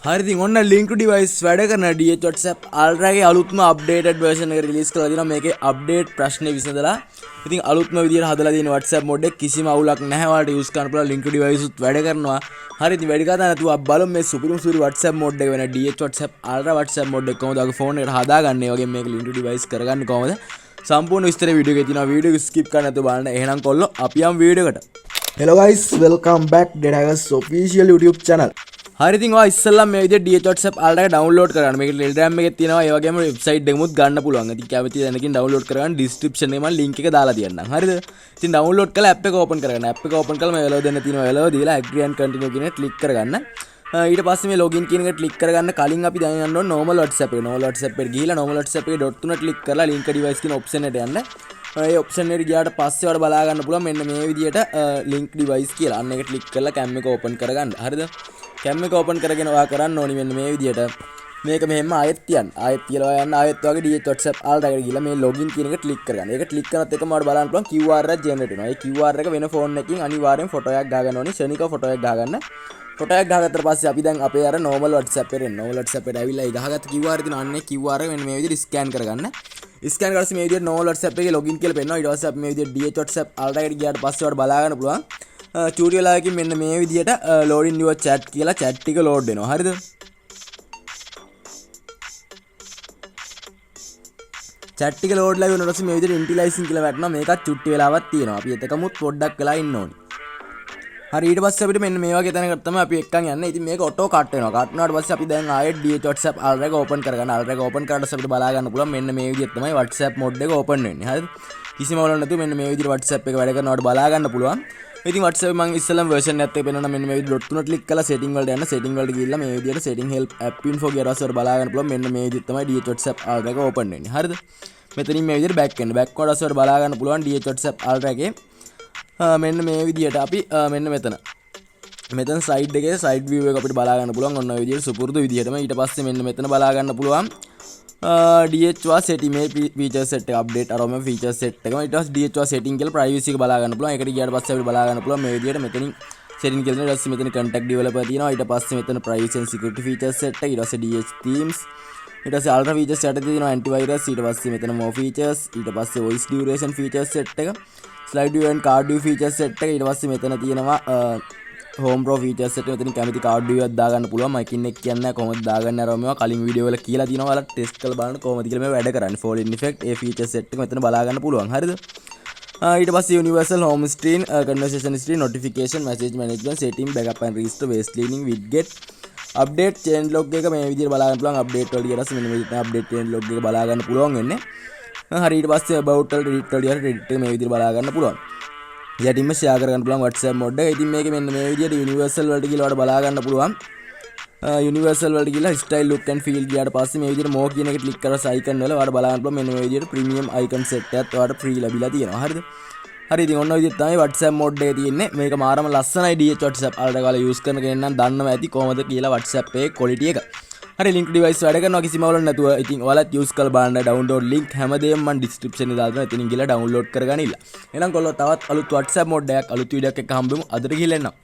හරි, ඉතින් ඔන්න link to device වැඩ කරන DH WhatsApp Ultra ගේ අලුත්ම අප්ඩේටඩ් වර්ෂන් එක රිලීස් කරලා තියෙනවා. මේකේ අප්ඩේට් ප්‍රශ්නේ විසඳලා ඉතින් අලුත්ම විදියට හදලා තියෙන WhatsApp mode එක කිසිම අවුලක් නැහැ. ඔයාලට යූස් කරන්න පුළුවන්. Link to device උත් වැඩ කරනවා. හරි, ඉතින් වැඩි කතා නැතුව අපි බලමු මේ සුපිරිම සුපිරි WhatsApp mode එක වෙන DH WhatsApp Ultra WhatsApp mode එක කොහොමද ඔයාගේ ෆෝන් එකට හදාගන්නේ, ඒ වගේම මේක link to device කරගන්නේ කොහොමද. සම්පූර්ණ විස්තර වීඩියෝ එකේ තියෙනවා. වීඩියෝ එක ස්කිප් කරන්න නැතුව බලන්න. එහෙනම් කොල්ලෝ, අපි යමු වීඩියෝ එකට. Hello guys, welcome back Data official YouTube channel. හරි, ඉතින් ඔයා ඉස්සෙල්ලාම මේ විදිහට DH WhatsApp Ultra එක ඩවුන්ලෝඩ් කරගන්න. මේක Telegram එකේ තියෙනවා. ඒ වගේම වෙබ්සයිට් එකමුත් ගන්න පුළුවන්. ඉතින් කැමති තැනකින් ඩවුන්ලෝඩ් කරගන්න. ඩිස්ක්‍රිප්ෂන් එකේ මම ලින්ක් එක දාලා තියන්නම්. හරිද? ඉතින් ඩවුන්ලෝඩ් කරලා ඇප් එක ඕපන් කරගන්න. ඇප් එක ඕපන් කරලා මේ allow දෙන්න තියෙනවා. Allow දීලා agree and continue කියන එක ක්ලික් කරගන්න. ඊට පස්සේ මේ ලොගින් කියන එක ක්ලික් කරගන්න කලින් අපි දැන් යන්න ඕන normal WhatsApp එක. Normal WhatsApp එකට ගිහිල්ලා normal WhatsApp එකේ ඩොට් තුන ක්ලික් කරලා link device කියන ඔප්ෂන් එකට යන්න. ඒ ඔප්ෂන් එකට ගියාට පස්සේ ඔයාලට බලා ගන්න පුළුවන් මෙන්න මේ විදිහට link device කියලා. අන්න ඒක ක්ලික් කරලා කැම් එක ඕපන් කරගන්න. හරිද? කැම් එක ඕපන් කරගෙන ඔයා කරන්න ඕනි මෙන්න මේ විදිහට මේක මෙහෙම ආයෙත් තියන්න. ආයෙත් තියලා ඔයා යන්න ආයෙත් ඔයාගේ DH WhatsApp Ultra එකට ගිහලා මේ ලොගින් කියන එක ක්ලික් කරගන්න. ඒක ක්ලික් කරනත් එකම ඔයාලට බලන්න පුළුවන් QR එකක් ජෙනරේට් වෙනවා. ඒ QR එක වෙන ෆෝන් එකකින් අනිවාර්යෙන් ෆොටෝ එකක් ගහගන්න ඕනි. ක්ෂණිකව ෆොටෝ එකක් ගහගන්න. ෆොටෝ එකක් ගහගත්තට පස්සේ අපි දැන් අපේ අර normal WhatsApp එකට එන්න. Normal WhatsApp එකට ඇවිල්ලා ඒ ගහගත්ත QR එක තියෙනවා. අන්න ඒ QR එක මෙන්න මේ විදිහට ස්කෑන් කරගන්න. ස්කෑන් කරලා පස්සේ මේ විදිහට normal WhatsApp එකේ ලොගින් කියලා පෙන්නනවා. ඊට පස්සේ අපි මේ විදිහට DH WhatsApp Ultra එකට ගියාට පස්සේ ඔයාලට බලා ගන්න පුළුවන් චූටි වෙලාවකින් මෙන්න මේ විදිහට loading your chat කියලා chat ටික ලෝඩ් වෙනවා. හරිද? චැට් ටික ලෝඩ් වෙලා ඉවරනට පස්සේ මේ විදිහට ඉනිෂියලයිසිං කියලා වැටෙනවා. මේකත් චුට්ටි වෙලාවක් තියෙනවා. අපි එතකමුත් පොඩ්ඩක් වෙලා ඉන්න ඕනි. හරි, ඊට පස්සේ අපිට මෙන්න මේ වගේ තැනකට තමයි අපි එක්කන් යන්නේ. ඉතින් මේක ඔටෝ කට් වෙනවා. කට් වුණාට පස්සේ අපි දැන් ආයෙත් DH WhatsApp Ultra එක ඕපන් කරගන්න. Ultra එක ඕපන් කරාට පස්සේ අපිට බලා ගන්න පුළුවන් මෙන්න මේ විදිහට තමයි WhatsApp mode එක ඕපන් වෙන්නේ. හරිද? කිසිම අවුලක් නැතුව මෙන්න මේ විදිහට WhatsApp එක වැඩ කරනවට බලා ගන්න පුළුවන්. ඉතින් WhatsApp මං ඉස්සෙල්ලාම වර්ෂන් එකත් එක්ක පෙන්නන මෙන්න මේ විදිහට ඩොට් තුන ක්ලික් කරලා සෙටින් වලට යන්න. සෙටින් වලට ගිහිල්ලා මේ විදිහට සෙටින් හෙල්ප් ඇප් ඉන්ෆෝ ගියාට පස්සේ ඔයාලට බලා ගන්න පුළුවන් මෙන්න මේ විදිහට තමයි DH WhatsApp Ultra එක ඕපන් වෙන්නේ. හරිද? මෙතනින් මේ විදිහට බෑක් වෙන්න. බෑක් වුණාට පස්සේ ඔයාලට බලා ගන්න පුළුවන් DH WhatsApp Ultra එකේ මෙන්න මේ විදිහට අපි මෙන්න මෙතන මෙතන සයිඩ් එකේ සයිඩ් විව් එක අපිට බලා ගන්න පුළුවන් ඔන්න ඔය විදිහට සුපුරුදු විදිහටම. ඊට පස්සේ මෙන්න මෙතන බලා ගන්න පුළුවන් DHවා setting, මේ ෆීචර් සෙට් එක අප්ඩේට් අරම ෆීචර් සෙට් එකම. ඊට පස්සේ DHවා setting කියලා ප්‍රයිවසි එක බලා ගන්න පුළුවන්. ඒකට ගියාට පස්සේ අපිට බලා ගන්න පුළුවන් මේ විදිහට මෙතනින් setting කියලා තියෙනවා. ඊට පස්සේ මෙතන contact developer තියෙනවා. ඊට පස්සේ මෙතන privacy and security feature set එක. ඊට පස්සේ DH themes. ඊට පස්සේ ultra features යටතේ තියෙනවා antivirus. ඊට පස්සේ මෙතන more features. ඊට පස්සේ voice duration feature set එක, slide view and card view feature set එක. ඊට පස්සේ මෙතන තියෙනවා හෝම් ප්‍රෝ ෆීචර්ස් සෙට් එක. මෙතන කැමති කාඩ් view එකක් දාගන්න පුළුවන්. මම එකින් එක කියන්නේ නැහැ කොහොමද දාගන්නේ. අර මේවා කලින් වීඩියෝ වල කියලා තියෙනවා. ඔයාලා ටෙස්ට් කරලා බලන්න කොහොමද කියලා මේ වැඩ කරන්නේ. ෆෝල් ඉෆෙක්ට් ඒ ෆීචර් සෙට් එක මෙතන බලා ගන්න පුළුවන්. හරිද? ඊට පස්සේ universal home screen, conversation screen, notification, message management, setting, backup and restore, voice cleaning, widget, update, change log එක මේ විදිහට බලා ගන්න පුළුවන්. අප්ඩේට් වලට ගියාට පස්සේ මෙන්න මේ විදිහට අප්ඩේට් චේන්ජ් ලොග් එක බලා ගන්න පුළුවන් වෙන්නේ. හරි, ඊට පස්සේ about වලට, එඩිට් වලට ගියාට එඩිට් එක මේ විදිහට බලා ගන්න පුළුවන්. යටින්ම ෂෙයා කරගන්න පුළුවන් WhatsApp mode එක. ඉතින් මේකේ මෙන්න මේ විදිහට යුනිවර්සල් වලට ගිහලා ඔයාලට බලා ගන්න පුළුවන්. යුනිවර්සල් වලට ගිහලා ස්ටයිල්, ලුක් ඇන්ඩ් ෆීල් ගියාට පස්සේ මේ විදිහට මෝ කියන එක ක්ලික් කරලා අයිකන් වල ඔයාලට බලා ගන්න පුළුවන් මෙන්න මේ විදිහට ප්‍රීමියම් අයිකන් සෙට් එකත් ඔයාලට ෆ්‍රී ලැබිලා තියෙනවා. හරිද? හරි, ඉතින් ඔන්න ඔය විදිහට තමයි WhatsApp mode එක තියෙන්නේ. මේක මාරම ලස්සනයි. DH WhatsApp Ultra ඔයාලා යූස් කරන කෙනෙක් නම් දන්නවා ඇති කොහොමද කියලා WhatsApp එකේ ක්වොලිටි එක. හරි, ලින්ක් ඩිවයිස් වැඩ කරනවා කිසිම අවුලක් නැතුව. ඉතින් ඔයාලත් යූස් කරලා බලන්න. ඩවුන්ලෝඩ් ලින්ක් හැමදේම මම ඩිස්ක්‍රිප්ෂන් එකේ දාලා දෙනවා. ඉතින් ගිහලා ඩවුන්ලෝඩ් කරගනින්න. එහෙනම් කොල්ලෝ, තවත් අලුත් WhatsApp mode එකක් අලුත් වීඩියෝ එකක් එක්ක හම්බෙමු. අදට ගිහලා එන්නම්.